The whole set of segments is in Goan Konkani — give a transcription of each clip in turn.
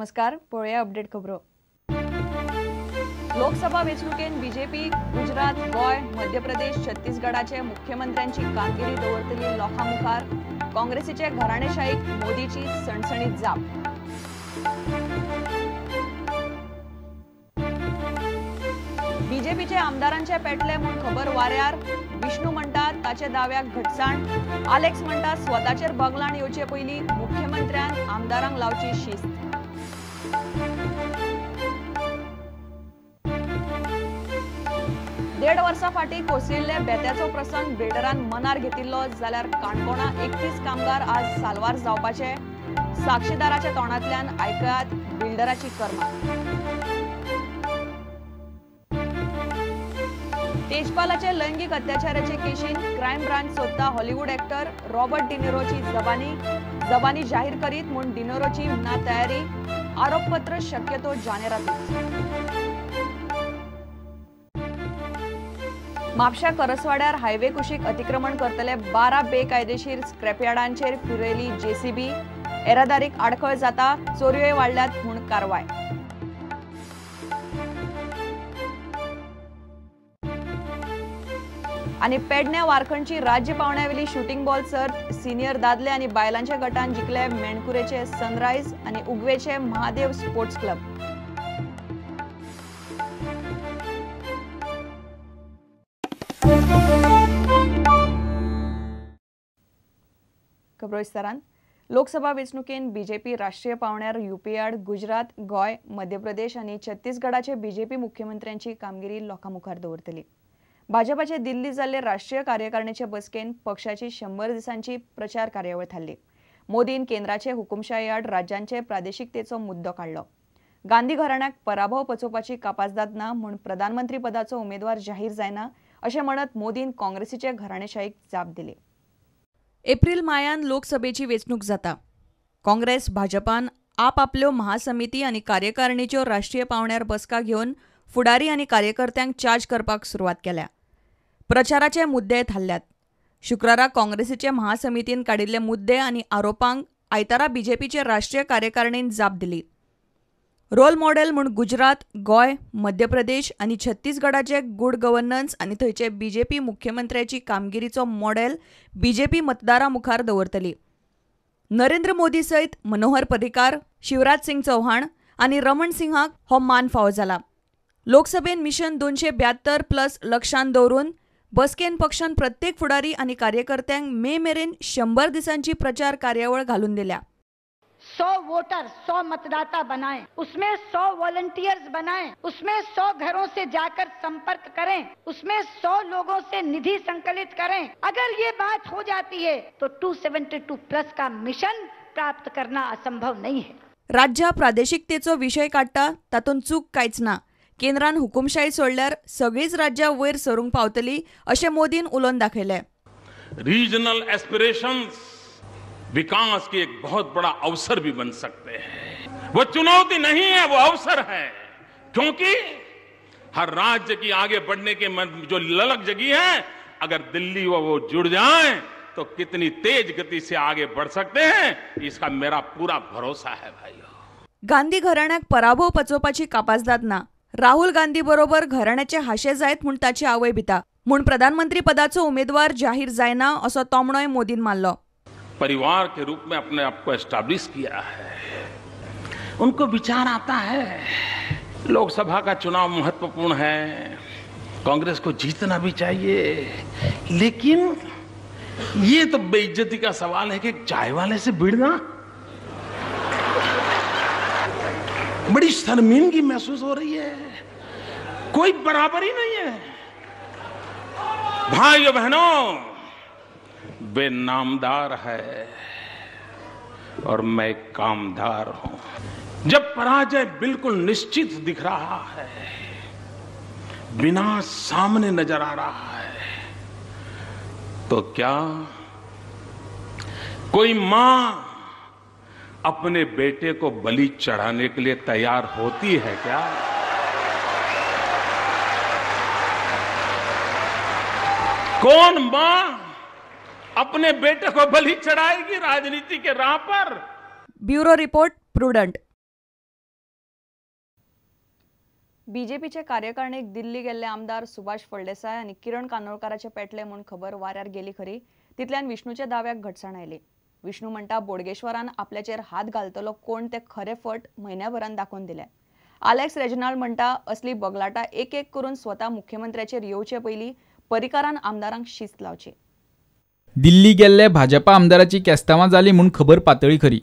नमस्कार, पळोवया अपडेट खबरो. लोकसभा वेंचणुकेन बीजेपी गुजरात, गोंय, मध्य प्रदेश, छत्तीसगडाचे मुख्यमंत्र्यांची कामगिरी दवरतली लोकां मुखार. काँग्रेसीचे घराणेशाहीक मोदीची सणसणीत जाप. बीजेपीचे आमदारांचे पेटले म्हूण खबर वाऱ्यार. विष्णू म्हणटा ताचे दाव्याक घटसाण. आलेक्स म्हणटा स्वताचेर बगलाण येवचे पयलीं मुख्यमंत्र्यान आमदारांक लावची शिस्त. देड वर्सां फाटीं कोसळिल्ले बेत्याचो प्रसंग बिल्डरान मनार घेतिल्लो जाल्यार काणकोणा 31 कामगार आज साल्वार जावपाचे. साक्षीदाराच्या तोंडांतल्यान आयकयात बिल्डराची कर्मा. तेजपालाचे लैंगिक अत्याचाराचे केशीन क्रायम ब्रांच सोदता हॉलिवूड एक्टर रॉबर्ट डिनेरोची जबानी. जबानी जाहीर करीत म्हूण डिनेरोची ना तयारी. आरोपपत्र शक्यतो जानेरातूच. म्हापशा करसवाड्यार हायवे कुशीक अतिक्रमण करतले 12 बेकायदेशीर स्क्रॅपयार्डांचेर फिरयली जेसीबी. येरादारीक आडखळ जाता, चोरयोय वाडल्यात म्हूण कारवाय. आनी पेडण्या वारखंडची राज्य पावंड्यावेली शुटिंग बॉल सर्त सिनियर दादले आनी बायलांच्या गटान जिखले मेणकुरेचे सनरायज आनी उगवेचे महादेव स्पोर्ट्स क्लब. खबरो विस्तारान. लोकसभा वेंचणुकेन बीजेपी राष्ट्रीय पावंड्यार युपीआड, गुजरात, गोंय, मध्य प्रदेश आनी छत्तीसगडाचे बीजेपी मुख्यमंत्र्यांची कामगिरी लोकां मुखार दवरतली. भाजपाचे दिल्ली जाल्ले राष्ट्रीय कार्यकारिणीचे बसकेन पक्षाची 100 दिसांची प्रचार कार्यावळ थारली. मोदीन केंद्राचे हुकुमशाही आड राज्यांचे प्रादेशिकतेचो मुद्दो काडलो. गांधी घराण्याक पराभव पचोवपाची कापाजदाद ना म्हूण प्रधानमंत्री पदाचो उमेदवार जाहीर जायना अशें म्हणत मोदीन काँग्रेसीचे घराणेशाहीक जाप दिली. एप्रिल मायान लोकसभेची वेंचणूक जाता. काँग्रेस भाजपान आपआपल्यो महासमिती आनी कार्यकारिणीच्यो राष्ट्रीय पावंड्यार बसका घेवन फुडारी आनी कार्यकर्त्यांक चार्ज करपाक सुरवात केल्या. प्रचाराचे मुद्दे थारल्यात. शुक्रारा काँग्रेसीचे महासमितीन काडिल्ले मुद्दे आनी आरोपांक आयतारा बीजेपीचे राष्ट्रीय कार्यकारिणीन जाप दिली. रोल मॉडेल म्हूण गुजरात, गोंय, मध्य प्रदेश आनी छत्तीसगडाचे गुड गव्हर्नन्स आनी थंयचे बीजेपी मुख्यमंत्र्याची कामगिरीचो मॉडेल बीजेपी मतदारां मुखार दवरतली. नरेंद्र मोदी सयत मनोहर पर्रीकार, शिवराज सिंग चौहान आनी रमण सिंहाक हो मान फावो जाला. लोकसभेन मिशन 272 प्लस लक्षांत दवरून बसकेन पक्षान प्रत्येक फुडारी आनी कार्यकर्त्यांक मे मेरेन 100 दिसांची प्रचार कार्यावळ घालून दिल्या. 100 वोटर 100 मतदाता बनाएं, उसमें 100 वॉलंटियर्स बनाएं, उसमें 100 घरों से जाकर संपर्क करें, उसमें 100 लोगों से निधि संकलित करें. अगर ये बात हो जाती है तो 272 प्लस का मिशन प्राप्त करना असंभव नहीं है. राज्य प्रादेशिकतेचो विशय काडटा तातूंत चूक कांयच ना. केंद्रान हुकुमशाही सोडल्यार सगळीच राज्यां वयर सरूंक पावतली अशें मोदीन उलोवन दाखयलें. रिजनल एस्पिरेशंस विकास की एक बहुत बड़ा अवसर भी बन सकते हैं. वो चुनौती नहीं है, वो अवसर है, क्योंकि हर राज्य की आगे बढ़ने के मन जो ललक जगी है, अगर दिल्ली वो जुड़ जाए तो कितनी तेज गति से आगे बढ़ सकते हैं, इसका मेरा पूरा भरोसा है भाइयों. गांधी घराण्याक पराभव पचोवपाची कापाजदाद ना. राहुल गांधी बरोबर घराण्याचे हाशे जायत म्हूण ताची आवय भिता म्हूण प्रधानमंत्री पदाचो उमेदवार जाहीर जायना असो तोमणोय मोदीन मारलो. परिवार के रूप में अपने आप को एस्टैब्लिश किया है, उनको विचार आता है लोकसभा का चुनाव महत्वपूर्ण है, कांग्रेस को जीतना भी चाहिए, लेकिन ये तो बेइज्जती का सवाल है कि चाय वाले से भिड़ना, बड़ी शर्मिंदगी महसूस हो रही है, कोई बराबरी नहीं है. भाइयों बहनों, वे नामदार है और मैं कामदार हूं. जब पराजय बिल्कुल निश्चित दिख रहा है, बिना सामने नजर आ रहा है, तो क्या कोई मां अपने बेटे को बलि चढ़ाने के लिए तैयार होती है क्या? कौन मां अपने बेटे को बलि चढ़ाएगी राजनीति के राह पर? Bureau report, Prudent. बीजेपीचे कार्यकारिणीक दिल्ली गेल्ले आमदार सुभाष फळदेसाय आनी किरण कानोळकाराचे पेटले म्हूण खबर वाऱ्यार गेली खरी, तितल्यान विष्णूच्या दाव्याक घटसाण आयली. विष्णू म्हणटा बोडगेश्वरान आपल्याचेर हात घालतलो कोण ते खरे फट म्हयन्याभरान दाखोवन दिले. आलेक्स रेजिनाल्ड म्हणटा असली बगलाटा एक एक करून स्वता मुख्यमंत्र्याचेर येवचे पयलीं परिकारान आमदारांक शिस्त लावची. दिल्ली गेल्ले भाजपा आमदाराची केस्तांवां जाली म्हूण खबर पातळी खरी,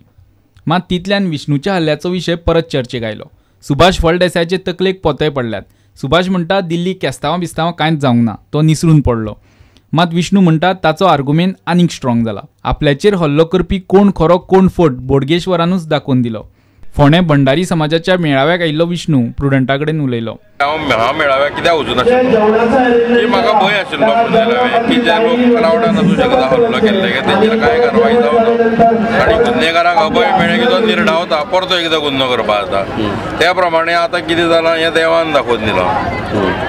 मात तितल्यान विष्णूच्या हल्ल्याचो विशय परत चर्चेक आयलो. सुभाष फळदेसायाचे तकलेक पोतेय पडल्यात. सुभाष म्हणटा दिल्ली केस्तांवां बिस्तांवां कांयच जावंक ना, तो निसरून पडलो. मात विष्णू म्हणटा ताचो आर्गुमेंट आनीक स्ट्रॉंग जाला. आपल्याचेर हल्लो करपी कोण खरो कोण फट बोडगेश्वरानूच दाखोवन दिलो. फोंडें भंडारी समाजाच्या मेळाव्याक आयिल्लो विष्णू प्रुडंटा कडेन उलयलो. हांव मेळाव्याक कित्याक वचूं नाशिल्लो की म्हाका भंय आशिल्लो म्हणून की जे लोक क्रावडान आसूं शकता हल्लो केल्ले तेंचेर कांय कारवाय जावना आनी गुन्हेगारांक अभय मेळ्ळें की तो निर्डावता, परतो एकदां गुन्हो करपा जाता. त्या प्रमाणे आतां कितें जालां हें देवान दाखोवन दिलां.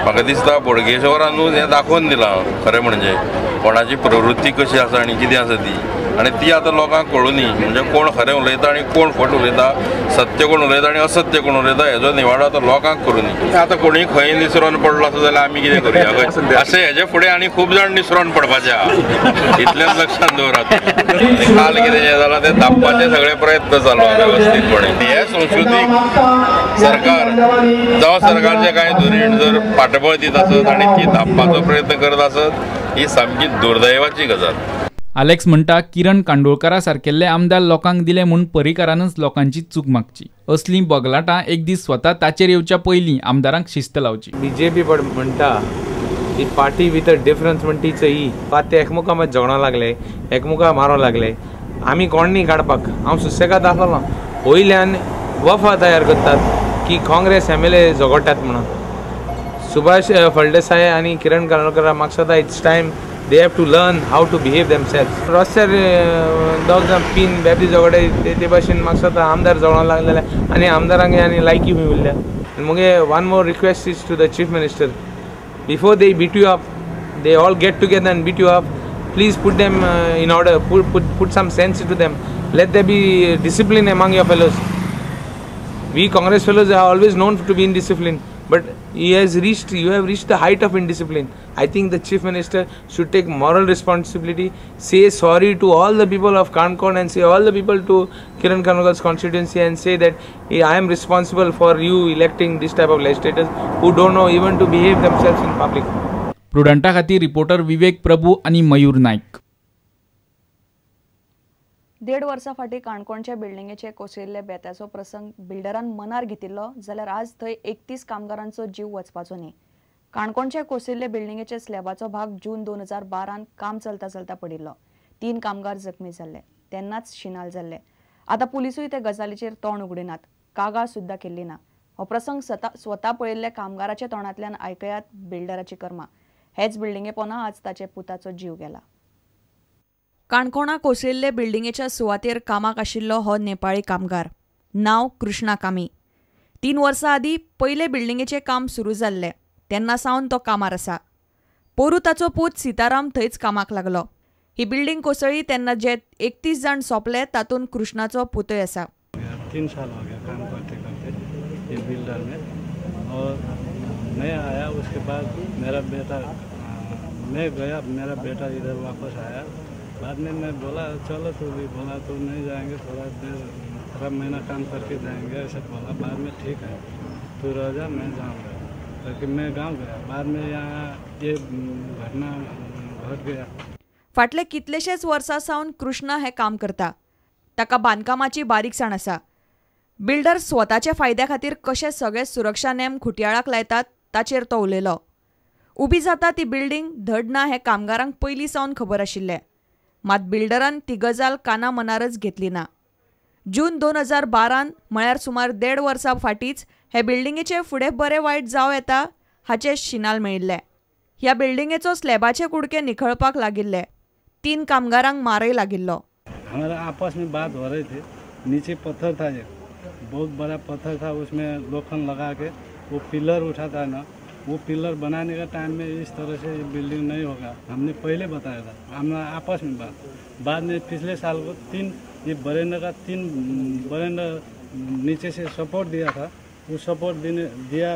म्हाका दिसता बोडगेश्वरानूच हें दाखोवन दिलां खरें म्हणजे कोणाची प्रवृत्ती कशी आसा आनी कितें आसा ती, आनी ती आतां लोकांक कळुनी म्हणजे कोण खरें उलयता आनी कोण फट उलयता, सत्य कोण उलयता आनी असत्य कोण उलयता हेजो निवाडो आतां लोकांक करुनी. आतां कोणूय खंय निसरोन पडलो आसा जाल्यार आमी कितें करुया अशें हेजे फुडें आनी खूब जाण निसरोन पडपाचे आहा, इतलेंच लक्षांत दवरात. काल कितें जें जालां तें धांपपाचे सगळे प्रयत्न चालू आहा वेवस्थीतपणे. हे संस्कृतीक सरकार जावं सरकारचें कांय धोरण जर फाटबळ दित आसत आनी ती धांपपाचो प्रयत्न करत आसत ही सामकी दुर्दैवाची गजाल. आलेक्स म्हणटा किरण कांडोळकारा सारकेल्ले आमदार लोकांक दिले म्हूण परिकारानच लोकांची चूक मागची. असलीं बगलाटां एक दीस स्वता ताचेर येवच्या पयलीं आमदारांक शिस्त लावची. बीजेपी पण म्हणटा ही पार्टी विथ अ डिफरन्स म्हण तीच ही ते एकमुका मात झगडोंक लागले, एकमुका मारोंक लागले. आमी कोण न्ही काडपाक, हांव सुसेगाद आसलोलो. वयल्यान वफा तयार करतात की काँग्रेस एमएलए झगडटात म्हणून. सुभाष फळदेसाय आनी किरण कानोळकर म्हाका दिसता it's time they have to learn how to behave themselves. रस्त्यार दोग जाण पीन बेबी झगडे ते भाशेन म्हाका दिसता आमदार झगडोंक लागलेले आनी आमदारांक आनी लायकी बी उरल्या. मुगे one more request is to the chief minister, before they beat you up, they all get together and beat you up, please put them in order, put some sense to them, let there be discipline among your fellows. We Congress fellows are always known to be in discipline, but you have reached the height of indiscipline. I think the Chief Minister should take moral responsibility, say sorry to all the people of Canacona and say all the people to Kiran Kandolkar's constituency and say that hey, I am responsible for you electing this type of legislators who don't know even to behave themselves in public. प्रुडंटा खातीर रिपोर्टर विवेक प्रभू आणि मयूर नाईक. 1.5 वर्सां फाटीं काणकोणच्या बिल्डिंगेचे कोसळिल्ले बेत्याचो प्रसंग बिल्डरान मनार घेतिल्लो जाल्यार आज थंय 31 कामगारांचो जीव वचपाचो न्ही. काणकोणच्या कोसळिल्ले बिल्डिंगेचे स्लॅबाचो भाग जून 2012 काम चलता चलता पडिल्लो. 3 कामगार जखमी जाल्ले, तेन्नाच शिनाल जाल्ले. आतां पुलिसूय ते गजालीचेर तोंड उगडिनात, कागाळ सुद्दां केल्ली ना. हो प्रसंग स्वता पळयल्ल्या कामगाराच्या तोंडांतल्यान आयकयात बिल्डराची कर्मा. हेच बिल्डिंगे पोना आज ताचे पुताचो जीव गेला. काणकोणा कोसळिल्ले बिल्डिंगेच्या सुवातेर कामाक आशिल्लो हो नेपाळी कामगार, नांव कृष्णा कामी. 3 वर्सां आदीं पयले बिल्डिंगेचें काम सुरू जाल्लें तेन्ना सावन तो कामार आसा. पोरू ताचो पूत सीताराम थंयच कामाक लागलो. ही बिल्डिंग कोसळ्ळी तेन्ना जे 31 जाण सोंपले तातूंत कृष्णाचो पुतय आसा. 3 साल हो गया काम करते करते ये बिल्डर में, और मैं आया उसके बाद मेरा बेटा, मैं गया, मेरा बेटा इधर वापस आया. बाद में मैं बोला चलो तो भी, बोला तो नहीं जाएंगे, थोड़ा देर थोड़ा महीना काम करके जाएंगे ऐसे बोला. बाद में ठीक है तू रह जा, मैं जाऊँगा करके मैं गाँव गया. बाद में यहाँ ये घटना घट गया. फाटले कितलेशेच वर्सां सावन कृष्णा हें काम करता. ताका बांदकामाची बारीकसाण आसा. बिल्डर स्वताच्या फायद्या खातीर कशे सगळे सुरक्षा नेम खुटयाळाक लायतात ताचेर तो उलयलो. उबी जाता ती बिल्डिंग धड ना हें कामगारांक पयलीं सावन खबर आशिल्लें, मात बिल्डरान ती गजाल काना मनारच घेतली ना. जून 2012 म्हळ्यार सुमार 1.5 वर्सां फाटींच हे बिल्डिंगेचे फुडें बरें वायट जावं येता हाचें शिनाल मेळिल्लें. ह्या बिल्डिंगेचो स्लॅबाचे कुडके निखळपाक लागिल्ले. 3 कामगारांक मारय लागिल्लो. हमारा आपस में बात हो रही थी. नीचे पत्थर था, एक बहुत बड़ा पत्थर था, उसमें लोखंड लगा के वो पिलर उठा था ना, वो पिलर बनाने का टाइम में इस तरह से ये बिल्डिंग नहीं होगा, हमने पहले बताया था. हमने आपस में बात, बाद में पिछले साल को 3 ये बरेंडा का 3 बरेंडा नीचे से सपोर्ट दिया था, वो सपोर्ट देने दिया,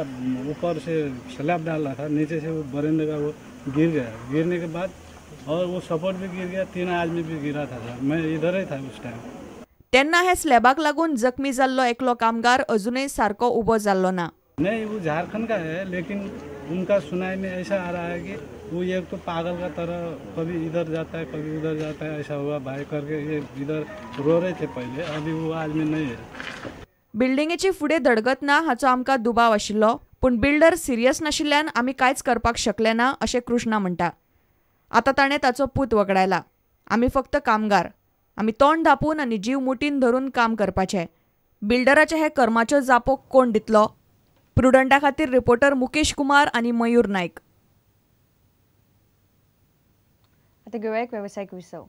ऊपर से स्लैब डाल रहा था, नीचे से वो बरेंडे का वो गिर गया। गिरने के बाद और वो सपोर्ट भी गिर गया, 3 आदमी भी गिरा था सर, मैं इधर ही था उस टाइम। तेन्ना हे स्लॅबाक लागून जखमी जाल्लो एकलो कामगार अजूनय सारको उबो जाल्लो ना। नहीं, वो झारखंड का है, लेकिन उनका सुनाई में ऐसा आ रहा है कि वो एक तो पागल का तरह कभी इधर जाता है कभी उधर जाता है, ऐसा हुआ भाई करके ये इधर रो रहे थे पहले, अभी वो आदमी नहीं है। बिल्डिंगेची फुडें धडगत ना हाचो आमकां दुबाव आशिल्लो, पूण बिल्डर सिरियस नाशिल्ल्यान आमी कांयच करपाक शकले ना अशें कृष्णा म्हणटा। आतां ताणें ताचो पूत वगडायला। आमी फक्त कामगार, आमी तोंड धांपून आनी जीव मुठीन धरून काम करपाचें। बिल्डराच्या हे कर्माच्यो जापो कोण दितलो? प्रुडंटा खातीर रिपोर्टर मुकेश कुमार आनी मयूर नायक। आतां घेवया एक वेवसायीक विसव।